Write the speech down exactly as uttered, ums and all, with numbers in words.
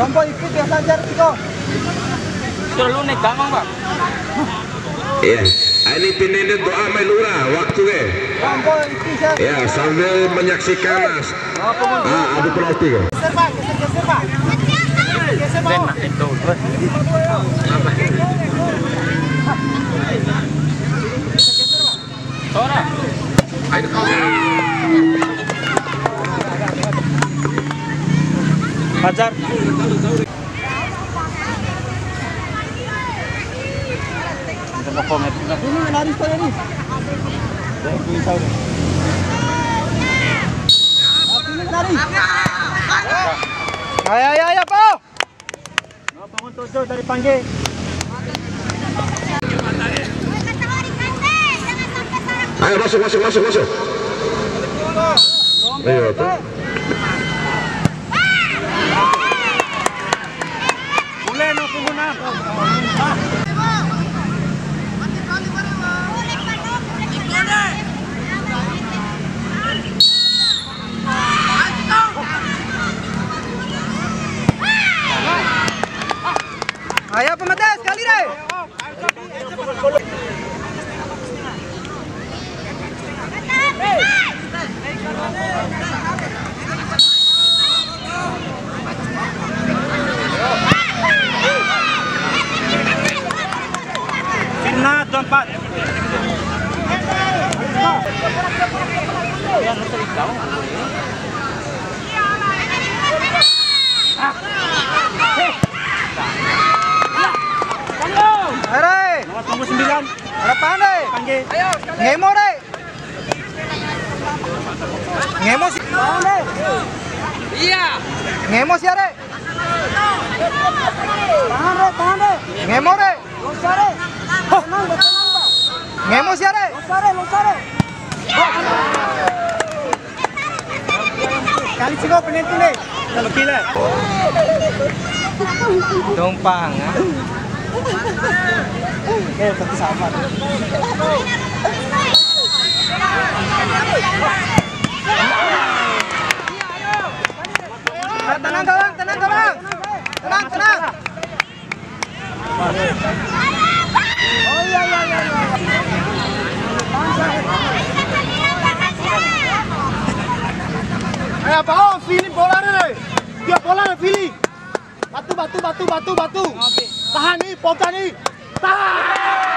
Ambo ipi biasa ajar tiko. Terlalu naik gampang, Pak. Iya. Ah, ini pindahin doa mai lura waktu ke. Ambo ipi, Sir. Ya, sambil menyaksikan, Mas. Ah, adu penalti ke. Geser, Pak. Geser, geser, Pak. Geser, Pak. Enak itu. Fajar. Ini lari sekali nih. Lari. Ayo, ayo, ayo, Pak. Bangun tujuh dari Pangge. Ayo, masuk, masuk, masuk, masuk. Ayo, tuh. Boleh, no, tunggu, no. Ayo, pemete, sekali deh. Fitnah tempat. Are. Nomor punggung sembilan. Harapan, re. Pangge. Ngemo, re. Ngemo si. Iya. Ngemo si, are. Tahan, re, tahan, re. Ngemo, re. Losa, re. Tenang, re, tenang, Bang. Ngemo si, are. Losa, re, losa, re. Kali sih kau penentu deh. Kalau kila. Dompang, ah. Eh, tapi sama. Tenang, kawan, tenang, kawan. Tenang, tenang. Eh, apa? Oh, Fili bola ni, re. Dia bola ni, Fili. Batu, batu, batu, batu, batu. Tahan ni, poka ni. Tahan.